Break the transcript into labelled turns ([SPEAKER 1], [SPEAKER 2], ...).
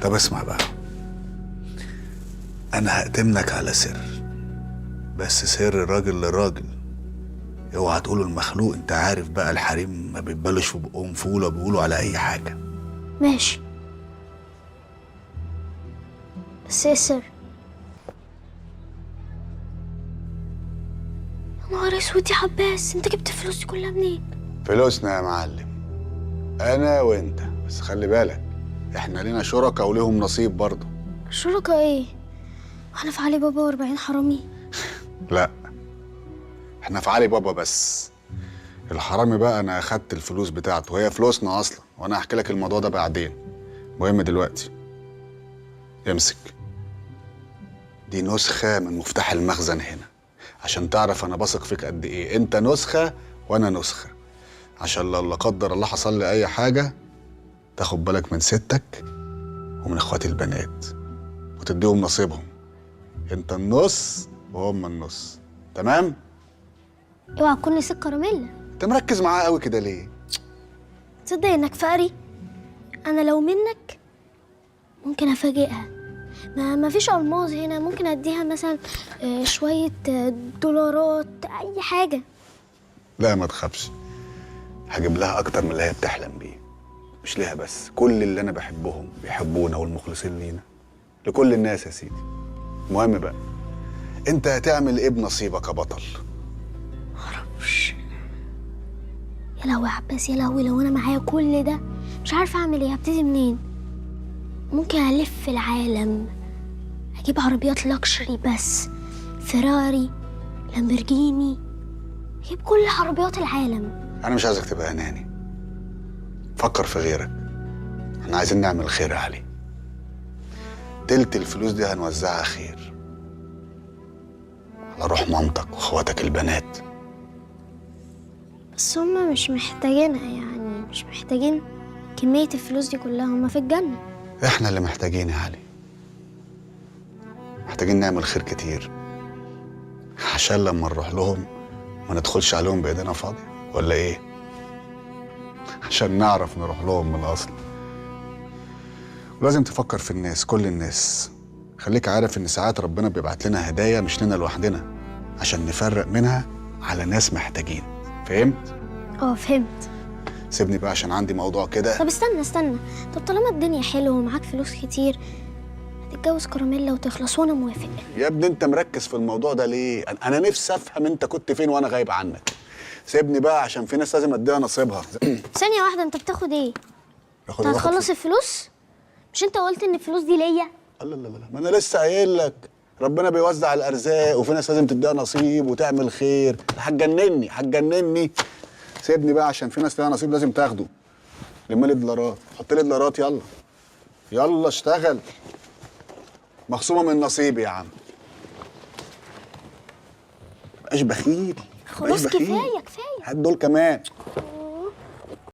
[SPEAKER 1] طب اسمع بقى، انا هأتمنك على سر، بس سر راجل لراجل، اوعى تقوله المخلوق. انت عارف بقى الحريم ما بيتبلش في بقهم فوله، بيقولوا على اي حاجة.
[SPEAKER 2] ماشي، بس ايه السر؟ يا نهار اسود يا عباس، انت جبت الفلوس دي كلها منين؟
[SPEAKER 1] فلوسنا يا معلم، انا وانت. بس خلي بالك احنا لينا شركاء وليهم نصيب برضه.
[SPEAKER 2] شركاء ايه؟ احنا في علي بابا و40 حرامي؟
[SPEAKER 1] لا، احنا في علي بابا بس. الحرامي بقى انا اخدت الفلوس بتاعته، وهي فلوسنا اصلا، وانا هحكي لك الموضوع ده بعدين. المهم دلوقتي امسك دي نسخة من مفتاح المخزن هنا، عشان تعرف انا بثق فيك قد ايه. انت نسخة وانا نسخة، عشان لو لا قدر الله حصل لي اي حاجة تاخد بالك من ستك ومن اخواتي البنات وتديهم نصيبهم. انت النص وهم النص، تمام؟
[SPEAKER 2] اوعى تكون نسيت كراميلا.
[SPEAKER 1] انت مركز معاه قوي كده ليه؟
[SPEAKER 2] تصدق انك فقري؟ انا لو منك ممكن افاجئها. ما فيش الماظ هنا، ممكن اديها مثلا شوية دولارات، اي حاجة.
[SPEAKER 1] لا ما تخافش، هجيب لها اكتر من اللي هي بتحلم بيه. مش ليها بس، كل اللي انا بحبهم بيحبونا والمخلصين لينا، لكل الناس يا سيدي. المهم بقى انت هتعمل ايه بنصيبك يا بطل؟
[SPEAKER 2] معرفش. يا لهوي يا عباس، يا لهوي، لو انا معايا كل ده مش عارفه اعمل ايه، هبتدي منين؟ ممكن الف العالم، اجيب عربيات luxury بس، فيراري، لامبرجيني، اجيب كل عربيات العالم.
[SPEAKER 1] انا مش عايزك تبقى اناني، فكر في غيرك. احنا عايزين نعمل خير يا علي. تلت الفلوس دي هنوزعها خير على روح مامتك واخواتك البنات.
[SPEAKER 2] بس هما مش محتاجينها، يعني مش محتاجين كمية الفلوس دي كلها، هما في الجنة.
[SPEAKER 1] احنا اللي محتاجين يا علي، محتاجين نعمل خير كتير عشان لما نروح لهم ما ندخلش عليهم بايدينا فاضية، ولا ايه؟ عشان نعرف نروح لهم من الاصل. ولازم تفكر في الناس، كل الناس. خليك عارف ان ساعات ربنا بيبعت لنا هدايا مش لنا لوحدنا، عشان نفرق منها على ناس محتاجين. فهمت؟
[SPEAKER 2] اه فهمت.
[SPEAKER 1] سيبني بقى عشان عندي موضوع كده.
[SPEAKER 2] طب استنى استنى، طب طالما الدنيا حلوة ومعاك فلوس كتير هتتجوز كراميلا وتخلص، وانا موافق.
[SPEAKER 1] يا ابني انت مركز في الموضوع ده ليه؟ انا نفسي افهم انت كنت فين وانا غايب عنك. سيبني بقى عشان في ناس لازم اديها نصيبها.
[SPEAKER 2] ثانية واحدة، انت بتاخد ايه؟ انت هتخلص الفلوس؟ مش انت قلت ان الفلوس دي ليا؟
[SPEAKER 1] لا لا لا، ما انا لسه قايل لك ربنا بيوزع الارزاق وفي ناس لازم تديها نصيب وتعمل خير. هتجنني هتجنني. سيبني بقى عشان في ناس ليها نصيب لازم تاخده. لم لي دولارات، حط لي دولارات، يلا يلا اشتغل. مخصومه من نصيبي يا عم. مبقاش بخيل.
[SPEAKER 2] خلاص كفاية كفاية،
[SPEAKER 1] هات دول كمان.